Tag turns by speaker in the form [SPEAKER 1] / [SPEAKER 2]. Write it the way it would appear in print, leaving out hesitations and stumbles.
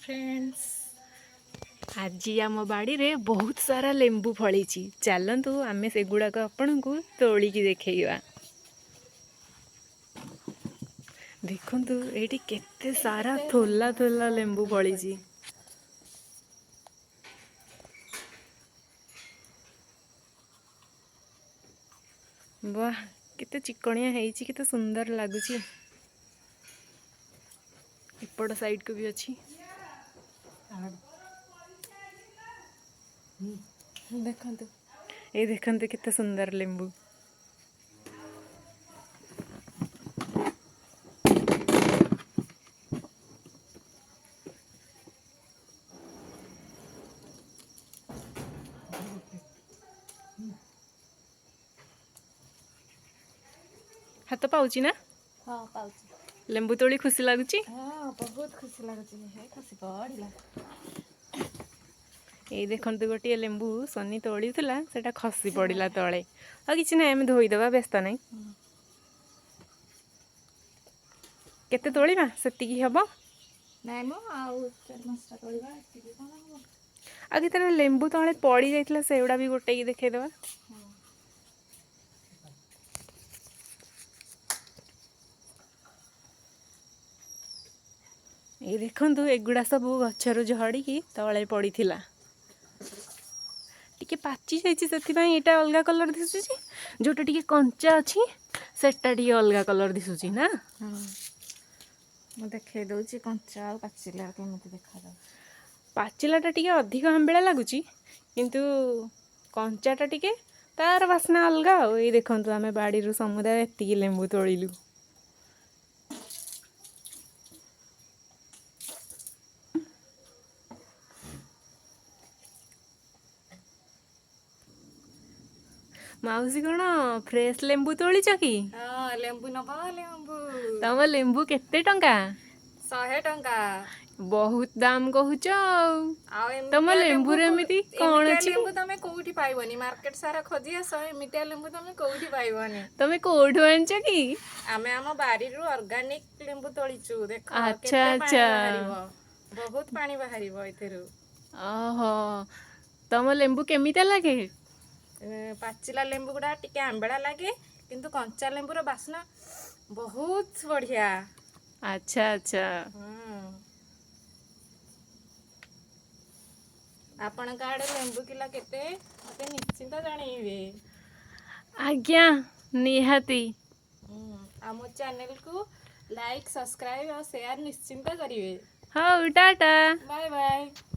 [SPEAKER 1] Friends, ଆଜି ଆମ ବାଡ଼ିରେ ବହୁତ ସାରା ଲେମ୍ବୁ ଫଳିଛି। ଚାଲନ୍ତୁ, ଆମେ ସେଗୁଡ଼ାକ ଆପଣଙ୍କୁ ତୋଳିକି ଦେଖେଇବା। ଦେଖନ୍ତୁ, ଏଇଠି କେତେ ସାରା ଥୋଲା ଥୋଲା ଲେମ୍ବୁ ଫଳିଛି। ବାଃ, କେତେ ଚିକଣିଆ ହେଇଛି, କେତେ ସୁନ୍ଦର ଲାଗୁଛି। ଏପଟ ସାଇଡ଼କୁ ବି ଅଛି। ଦେଖନ୍ତୁ, ଏଇ ଦେଖନ୍ତୁ, କେତେ ସୁନ୍ଦର ଲେମ୍ବୁ। ହାତ ପାଉଛି ନା?
[SPEAKER 2] ହଁ, ପାଉଛି।
[SPEAKER 1] ଲେମ୍ବୁ ତୋଳି ଖୁସି ଲାଗୁଛି?
[SPEAKER 2] ହଁ, ବହୁତ ଖୁସି ଲାଗୁଛି। ହେ, ଖସି ପଡ଼ିଲା।
[SPEAKER 1] ଏଇ ଦେଖନ୍ତୁ, ଗୋଟିଏ ଲେମ୍ବୁ ସନି ତୋଳିଥିଲା, ସେଟା ଖସି ପଡ଼ିଲା ତଳେ। ଆଉ କିଛି ନାହିଁ, ଆମେ ଧୋଇଦେବା, ବ୍ୟସ୍ତ ନାହିଁ। କେତେ ତୋଳିବା? ସେତିକି ହବ?
[SPEAKER 2] ନାଇଁ ମ, ଆଉ ଚାରି ପାଞ୍ଚଟା ତୋଳିବା। ଏତିକି କ'ଣ ହବ?
[SPEAKER 1] ଆଉ କେତେଟା ଲେମ୍ବୁ ତଳେ ପଡ଼ି ଯାଇଥିଲା, ସେଗୁଡ଼ା ବି ଗୋଟେଇକି ଦେଖେଇଦେବା।
[SPEAKER 2] ହଁ।
[SPEAKER 1] ଏଇ ଦେଖନ୍ତୁ, ଏଗୁଡ଼ା ସବୁ ଗଛରୁ ଝଡ଼ିକି ତଳେ ପଡ଼ିଥିଲା। ଟିକେ ପାଚି ଯାଇଛି, ସେଥିପାଇଁ ଏଇଟା ଅଲଗା କଲର୍ ଦିଶୁଛି। ଯେଉଁଟା ଟିକେ କଞ୍ଚା ଅଛି, ସେଟା ଟିକେ ଅଲଗା କଲର୍ ଦିଶୁଛି ନା?
[SPEAKER 2] ହଁ, ମୁଁ ଦେଖେଇ ଦଉଛି କଞ୍ଚା ଆଉ ପାଚିଲା କେମିତି ଦେଖାଯାଉଛି।
[SPEAKER 1] ପାଚିଲାଟା ଟିକେ ଅଧିକ ଆମ୍ବିଳା ଲାଗୁଛି, କିନ୍ତୁ କଞ୍ଚାଟା ଟିକେ ତାର ବାସ୍ନା ଅଲଗା। ଆଉ ଏଇ ଦେଖନ୍ତୁ, ଆମେ ବାଡ଼ିରୁ ସମୁଦାୟ ଏତିକି ଲେମ୍ବୁ ତୋଳିଲୁ। ମାଉସୀ, କ'ଣ ଫ୍ରେଶ୍ ଲେମ୍ବୁ ତୋଳିଛ କି?
[SPEAKER 2] ହଁ, ଲେମ୍ବୁ ନବ? ଲେମ୍ବୁ।
[SPEAKER 1] ତମ ଲେମ୍ବୁ କେତେ ଟଙ୍କା?
[SPEAKER 2] 100 ଟଙ୍କା।
[SPEAKER 1] ବହୁତ ଦାମ କହୁଛ ଆଉ।
[SPEAKER 2] ଆଉ
[SPEAKER 1] ତମ
[SPEAKER 2] ଏମିତିଆ
[SPEAKER 1] ଲେମ୍ବୁରେ
[SPEAKER 2] ଲେମ୍ବୁ
[SPEAKER 1] ଏମିତି କ'ଣ
[SPEAKER 2] ଏମିତିଆ
[SPEAKER 1] ଅଛି?
[SPEAKER 2] ଲେମ୍ବୁ ତମେ କୋଉଠି ପାଇବନି। ମାର୍କେଟ ସାରା ଖୋଜି ଆସ, ଏମିତିଆ ଲେମ୍ବୁ ତମେ କୋଉଠି ପାଇବନି।
[SPEAKER 1] ତମେ କୋଉଠୁ ଆଣିଛ କି?
[SPEAKER 2] ଆମେ ଆମ ବାରିରୁ ଅର୍ଗାନିକ ଲେମ୍ବୁ ତୋଳିଛୁ। ଦେଖ,
[SPEAKER 1] ଆଚ୍ଛା।
[SPEAKER 2] କେତେ ପାଣି
[SPEAKER 1] ଆଚ୍ଛା।
[SPEAKER 2] ବାହାରିବ, ବହୁତ ପାଣି ବାହାରିବ ଏଥିରୁ।
[SPEAKER 1] ଓହୋ, ତମ ଲେମ୍ବୁ କେମିତିଆ ଲାଗେ?
[SPEAKER 2] ପାଚିଲା ଲେମ୍ବୁ ଗୁଡ଼ା ଟିକେ ଆମ୍ବିଳା ଲାଗେ, କିନ୍ତୁ କଞ୍ଚା ଲେମ୍ବୁର ବାସ୍ନା ବହୁତ ବଢିଆ।
[SPEAKER 1] ଆଚ୍ଛା ଆଚ୍ଛା।
[SPEAKER 2] ଆପଣଙ୍କ ଆଡ଼େ ଲେମ୍ବୁ କିଲୋ କେତେ, ମତେ ନିଶ୍ଚିନ୍ତ ଜଣେଇବେ।
[SPEAKER 1] ଆଜ୍ଞା, ନିହାତି।
[SPEAKER 2] ଆଉ ମୋ ଚ୍ୟାନେଲକୁ ଲାଇକ୍, ସବସ୍କ୍ରାଇବ୍ ଆଉ ସେୟାର ନିଶ୍ଚିନ୍ତ କରିବେ।
[SPEAKER 1] ହଉ, ଟାଟା।
[SPEAKER 2] Bye bye.